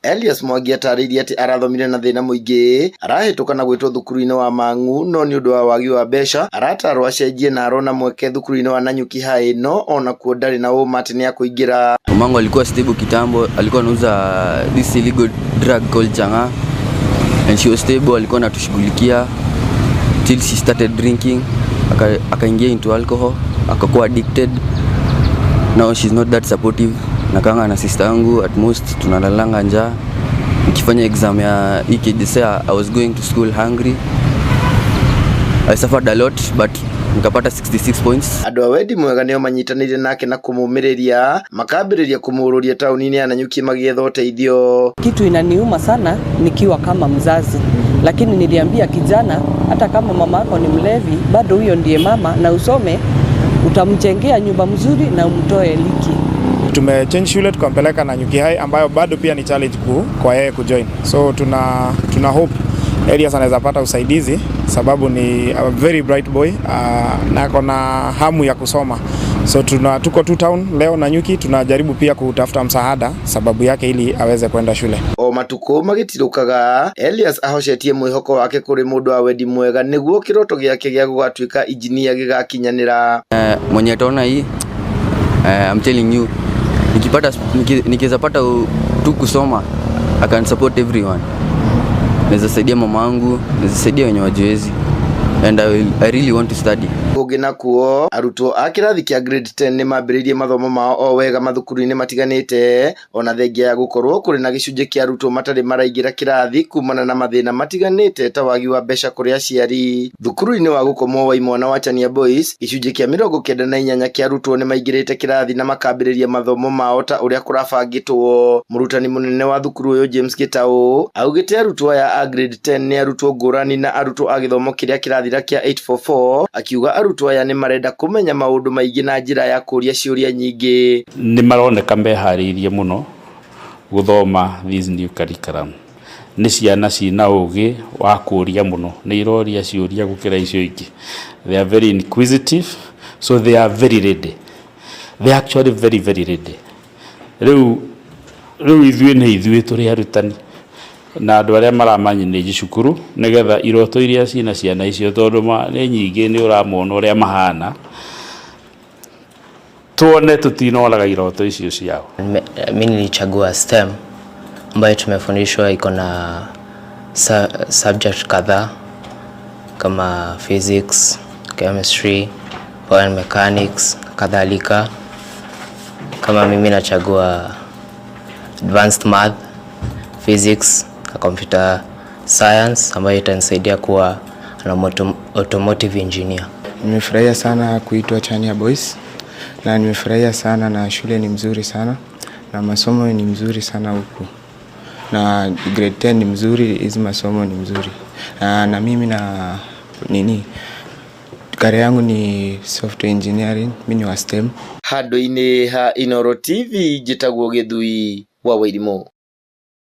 Elias Mwangi atarĩirie atĩ arathomire na thĩna mũingĩ, arahĩtũka na gwĩtwo thukuru-inĩ wa Mang'u no nĩũndũ wa wagi wa mbeca aratarwo acenjie na arona mweke thukuru-inĩ wa Nanyuki High no onakuo ndarĩ na ũma atĩ nĩakũingĩra. Mamangu alikuwa stable kitambo, alikuwa anauza this illegal drug called chang'aa and she was stable, alikuwa anatushughulikia till she started drinking, akaingia into alcohol, akakuwa addicted. Now she's not that supportive. Nakanga na sister yangu, at most tunalalanga njaa. Nikifanya exam ya EKJSEA, I was going to school hungry. I suffered a lot, but nikapata 66 points. Andũ a wendi mwega nĩo manyitanĩire nake na kũmũmĩrĩria, makambĩrĩria kũmũũrũria taũni-inĩ ya Nanyuki magĩetha ũteithio. Kitu inaniuma sana nikiwa kama mzazi, lakini niliambia kijana, hata kama mama yako ni mlevi, bado huyo ndiye mama, na usome, utamjengea nyumba mzuri na umtoe liki. Tumechange shule, tukampeleka Nanyuki High ambayo bado pia ni challenge kwa yeye kujoin. So tuna hope Elias anaweza pata usaidizi sababu ni a very bright boy, na ako na hamu ya kusoma. So tuko tu town leo Nanyuki, tunajaribu pia kutafuta msaada sababu yake ili aweze kwenda shule. O matukũ magĩtirũkaga, Elias ahocetie mwĩhoko wake kũrĩ mũndũ wa wendi mwega nĩguo kĩroto gĩake gĩa gũgatuĩka injinia gĩgakinyanĩra. Mwenye ataona hii, I'm telling you, nikiweza pata tu kusoma, I can support everyone. Naweza saidia mama wangu, naweza saidia wenye wajiwezi, and I really want to study. Kũngĩ nakuo, arutwo a kĩrathi kĩa grade 10 nĩ mambĩrĩirie mathomo mao o wega mathukuru-inĩ matiganĩte, ona thengia ya gũkorwo kũrĩ na gĩcunjĩ kĩa arutwo matarĩ maraingĩra kĩrathi kumana na mathĩna matiganĩte ta wagi wa mbeca kũrĩ aciari. Thukuru-inĩ wa gũkomwo wa imwana wa Chania Boys, gĩcunjĩ kĩa 98 kĩa arutwo nĩ maingĩrĩte kĩrathi na makambĩrĩria mathomo mao ta ũrĩa kũrabangĩtwo. Mũrutani mũnene wa thukuru ũyũ, James Gĩtaũ, augĩte arutwo aya a grade 10 nĩ arutwo ngũrani na arutwo a gĩthomo kĩrĩa kĩrathira kĩa 844, akiuga arutwo aya nĩ marenda kũmenya maũndũ maingĩ na njĩra ya kũũria ciũria nyingĩ. Nĩ maroneka meharĩirie mũno gũthoma this new curriculum. Nĩ ciana cina ũgĩ wa kũũria mũno, nĩ iroria ciũria gũkĩra icio ingĩ. They are very inquisitive, so they are very ready. They are actually very, very ready. Rĩu ithuĩ nĩ ithuĩ tũrĩ arutani na andũ arĩa maramanage cukuru nĩgetha iroto iria cina ciana icio, tondũ nĩ nyingĩ, nĩ ũramona ũrĩa mahana, tuone tũtinoraga iroto icio ciao. Mi nilichagua STEM ambayo tumefundishwa iko na subject kadhaa kama physics, chemistry, mechanics kadhalika. Kama mimi nachagua advanced math, physics na computer science ambayo itanisaidia kuwa an automotive engineer. Nimefurahia sana kuitwa Chania Boys na nimefurahia sana, na shule ni mzuri sana na masomo ni mzuri sana huku, na grade 10 ni mzuri, hizi masomo ni mzuri na mimi na nini, career yangu ni software engineering, mimi ni wa STEM. Handũ-inĩ ha Inooro TV, njĩtagwo Gĩthui wa Wairimũ.